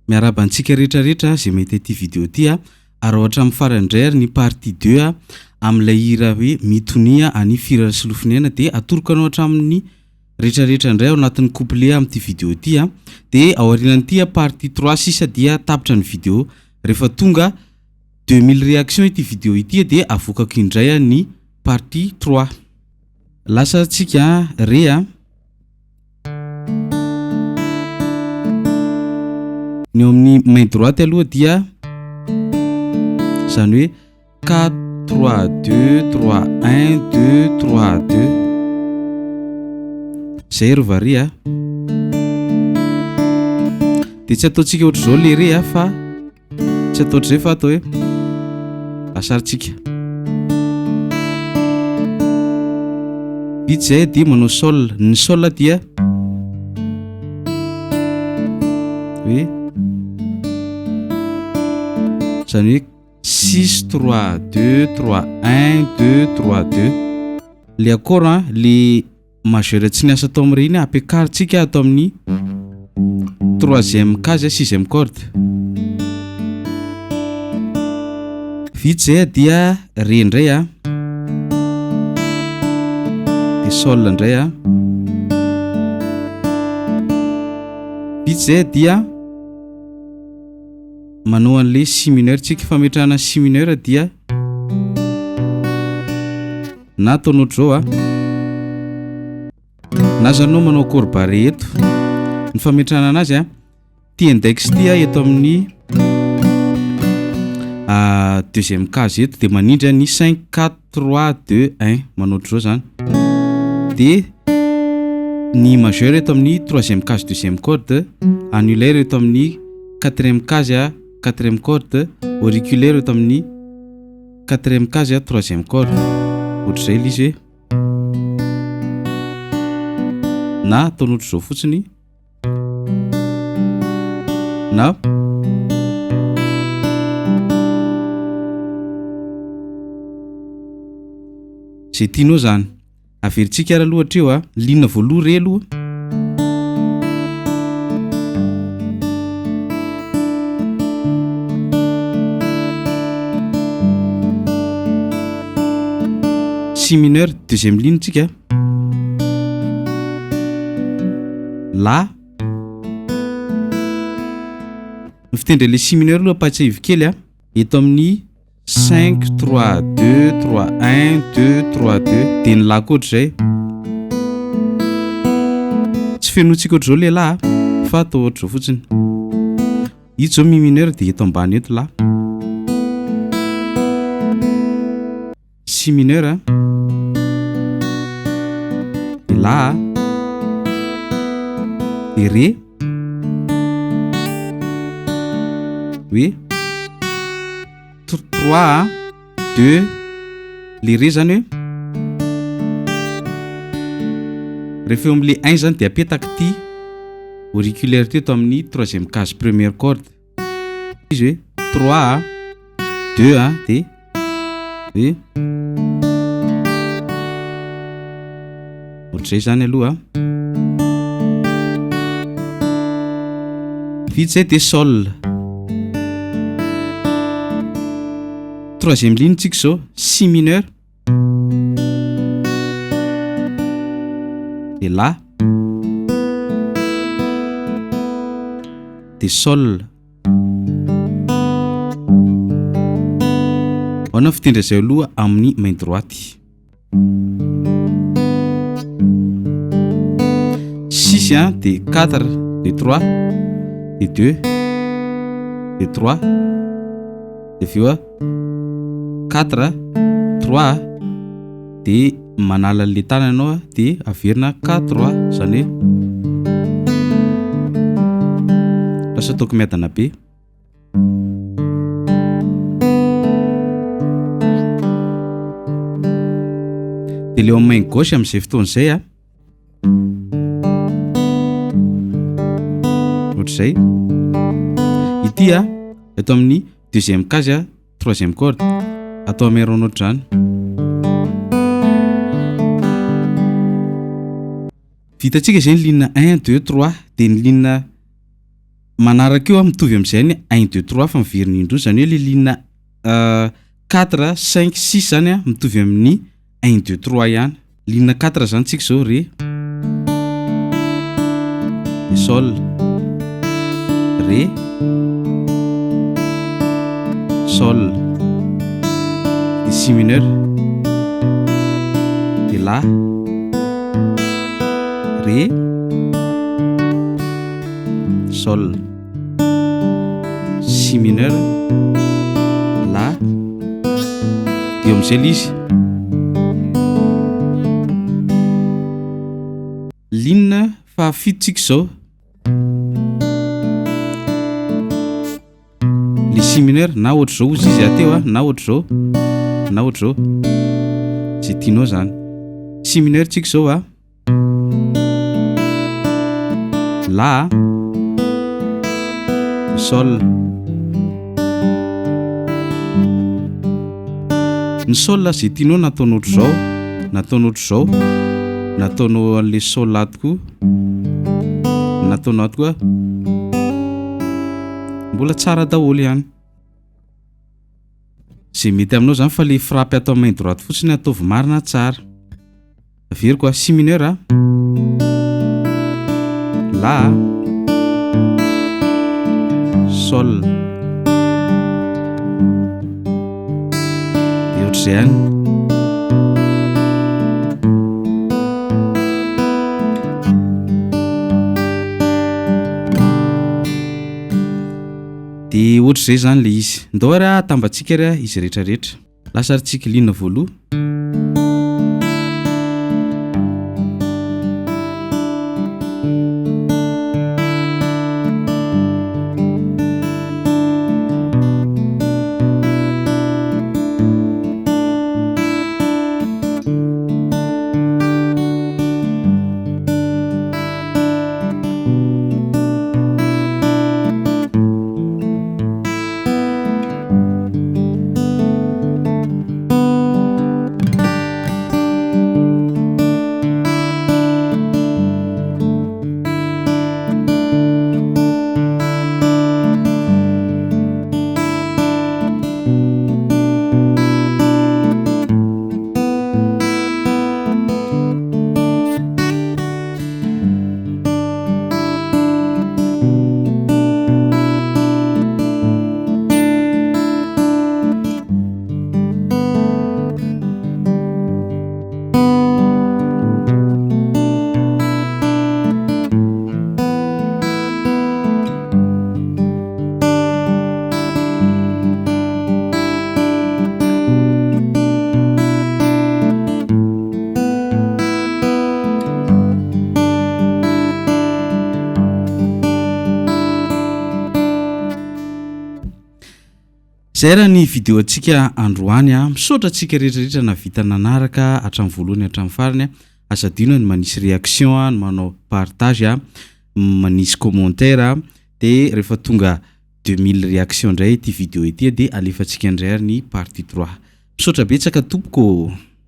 Miarahaba antsika rehetra rehetra izay mahita ity video ity a, ary ao hatramin'ny farany indray ary ny partie deux a amin'ilay hira hoe Mitonia an'i Fira Rasolofoniaina dia atoroko anao hatramin'ny rehetra rehetra indray ao anatin'ny couplet amin'ity video ity a, dia ao aorianan'ity a partie trois sisa dia tapitra ny video, rehefa tonga 2000 réaction ity video ity dia avoakako indray ny partie trois. Lasa tsika re a. Ny eo amin'ny main droite aloha dia izany hoe 4 3 2 3 1 2 3 2 zay ry vary a. Dia tsy ataontsika ohatr'izao le re a fa Tsy atao ohatr'izay fa atao hoe asarintsika. Vita izay dia manao sol. Ny sol dia hoe izany hoe 6 3 2 3 1 2 3 2. Le accord a, le Majeur tsy niasa tao amin'ny ré iny ampiakarintsika ato amin'ny troisième case sixième corde. Vita izay dia ré indray a, dia sol indray a. Vita izay dia manao an'le si mineur tsika, fametrahana si mineur dia Na ataonao ohatr'izao a. Na zany anao manao accord barré eto. Ny fametrahana anazy a, ty index ty a eto amin'ny deuxième case eto de manindry ny 5 4 3 2 1 manao ohatr'izao zany. De ny majeur eto amin'ny troisième case deuxième corde, annulaire eto amin'ny quatrième case a quatrième corde, auriculaire eto amin'ny Quatrième case a, troisième corde. Ohatr'izay ilay izy hoe. Na ataonao ohatr'izao fotsiny. Na Izay tianao izany. Averintsika ary aloha hatreo a. Ligne voaloha re aloha. Si mineur, deuxième ligne tsika. La. Ny fitendry le si mineur aloha ampahatsiahivo kely a. Eto amin'ny Cinq, trois, deux, trois, un, deux, trois, deux. Dia ny la koa ohatr'izay. Tsy fenointsika ohatr'izao le la fa atao ohatr'izao fotsiny. Ito izao mi mineur dia eto ambany eto la. Si mineur a. Dia la a. Dia re. Hoe trois, deux, le ré zany hoe rehefa eo amin'le un zany de apetaka ity auriculaire ty eto amin'ny troisième case première corde izy hoe trois, deux a de hoe ohatr'izay zany aloha. Vita izay dia sol. Troisième ligne tsika izao, si mineur. Dia la. Dia sol. Ahoana ny fitendry izay aloha amin'ny main droite? Six a, de quatre, de trois, de deux, de trois, de avy eo a quatre, trois, de manala an'le tanana ianao a, de averina quatre, trois, zany hoe lasa ataoko miadana be. Dia le eo amin'ny main gauche amin'izay fotoana izay a, ohatr'izay. Ity a, eto amin'ny deuxième case a, troisième corde, atao amin'ny rond ohatr'izany. Vitantsika izay ny ligne un, deux, trois, dia ny ligne. Manaraka eo a, mitovy am'zay ny un deux trois fa miverina indroa, zany hoe le ligne quatre, cinq, six zany a mitovy amin'ny un deux trois ihany. Ligne quatre zany tsika zao: ré de sol, ré, sol, de si mineur, de la, ré, sol, si mineur, la. De eo am'izay le izy ligne fahafito tsika zao, le si mineur, na ohatry zao ozy izy ateo a, na ohatry zao, na ohatry zao, zay tianao zany. Si mineur tsika zao a, la, sol. Ny sol zay tianao, nataonao ohatry zao, nataonao ohatry zao, nataonao an'le sol ato koa, nataonao ato koa, mbola tsara daholo ihany zay mety aminao zany, fa le frappe atao main droite fotsiny ataovy marina tsara. Averiko a: si mineur a, la, sol, de ohatr'izay ihany. De ohatr'izay zany le izy. Ndao ary a atambatsika ary a izy rehetrarehetra. Lasa ary tsika ligne voaloha. Zay raha ny vidéo antsika androany a. Misaotra antsika rehetrarehetra navita nanaraka hatramin'ny voalohany hatramin'ny farany a. Aza adino ny manisy réaction a, ny manao partage a, manisy commentaire a. De rehefa tonga 2000 réaction indray ty vidéo ity, de alefantsika indray ary ny partie trois. Misaotra betsaka tompoko.